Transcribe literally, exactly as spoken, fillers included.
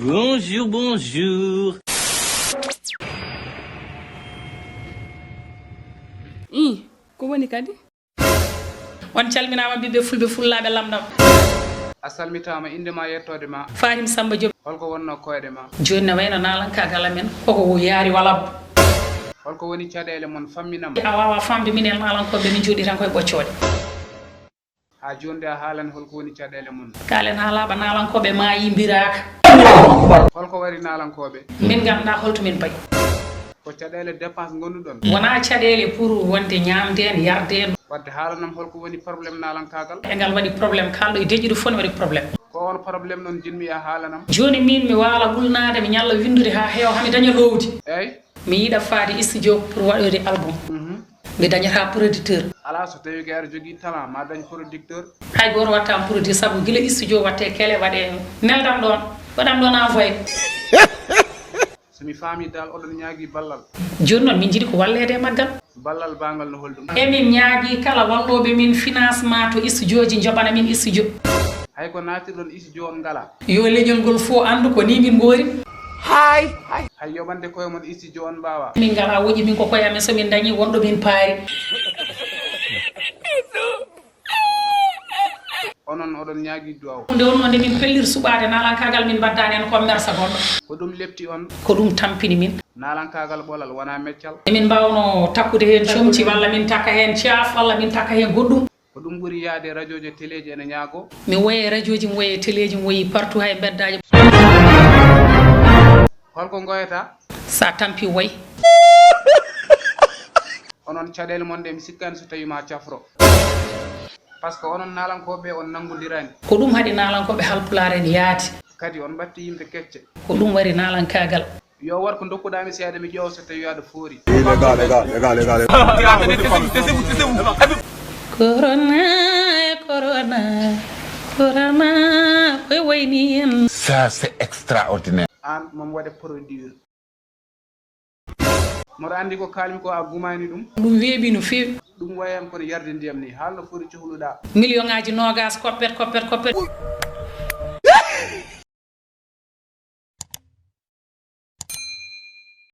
Bonjour, bonjour. Ih, ko woni kadi? On calminaama ɓiɓɓe fulɓe fullaaɓe lamɗam. A salmitaama, innde ma, yettoode ma. Fatim Samba Diop. Holko wonno koyɗe ma? Jooni ne wayno naalankagal amen koko yaari walabbo. Holko woni caɗeele mon, famminam? A waawaa famde min e naalankoɓe, min jooɗii tan koye ɓoccooɗe. Haa jooni de a haalani holko woni caɗeele mon? Kaalen haalaaɓe naalankoɓe maayi mbiraaka. Holko wari naalankoɓe? Min nganndaa holto min payi. Ko caɗeele dépense ngonduɗon? Wonaa caɗeele pour wonde ñaamdeen, yardeen. Wadde haalanam holko woni problème naalankaagal? E ngal waɗi problème, kaalɗo e deƴƴuɗo fof ne waɗi problème. Ko on problème noon jinmi a haalanam? Jooni min mi waala wulnaade, mi ñalla winndude haa heewa, haa mi daña loowdi. Eey. Mi yiɗa faade studio pour waɗoyde album. Mi dañata producteur. Alaa so tawii ko aɗa jogii talent ma dañ producteur. Hay gooto watta am produit sabu gila studio watte kele waɗe neldam ɗoon, waɗam ɗoon envoyé. So mi faami dal oɗon ñaagi ballal. Jooni noon min njiɗi ko walleede e maggal. Ballal bangal no holɗum? Emin ñaagi kala wallooɓe min financement to studio ji, njoɓana min studio. Hay ko naatirɗon studio on ngala? Yo leñol ngol fof anndu ko ni min ngoori. Hay yoɓande koye mon studio on mbaawa? Min ngala woƴi, min ko koye amen, so min dañi wonɗo min paari. Onon oɗon ñaagi duwaw. Nde wonno nde min pellir suɓaade naalankaagal, min mbaddaani heen commerce goɗɗo. Ko ɗum lepti on? Ko ɗum tampini min. Naalankaagal ɓolal wonaa meccal. Emin mbaawno takkude heen comci walla min takka heen caaf walla min takka heen goɗɗum. Ko ɗum ɓuri yaade e rajooji e teleeji ene ñaago. Mi woye e rajooji, mi woye e teleeji, mi woyi partout hay mbeddaaji. Holko ngoyata? Sa tampi woy. Onon caɗeele mon ɗe mi sikkaani so tawii ma cafro. Par ce que onon naalankooɓe on nanngondirani. Ko ɗum haɗi naalankooɓe halpulaar en yaade. Kadi on mbatti yimɓe kecce. Ko ɗum wari naalankaagal. Yo war ko ndokkuɗaa mi seeɗa mi ƴeewa so tawii aɗa foori. Illégal, égal, égal, égal. Corona e corona, corona, koye wayni en. Ça, c'est extraordinaire. Aan moom waɗe produire. Mboɗo anndi ko kaalmi ko a gumaani ɗum. Ɗum weeɓi no feewi. Ɗum wayan kono yarde ndiyam ni, haalno foti cohluɗaa. Million ŋaaji noogas koppet koppet koppet.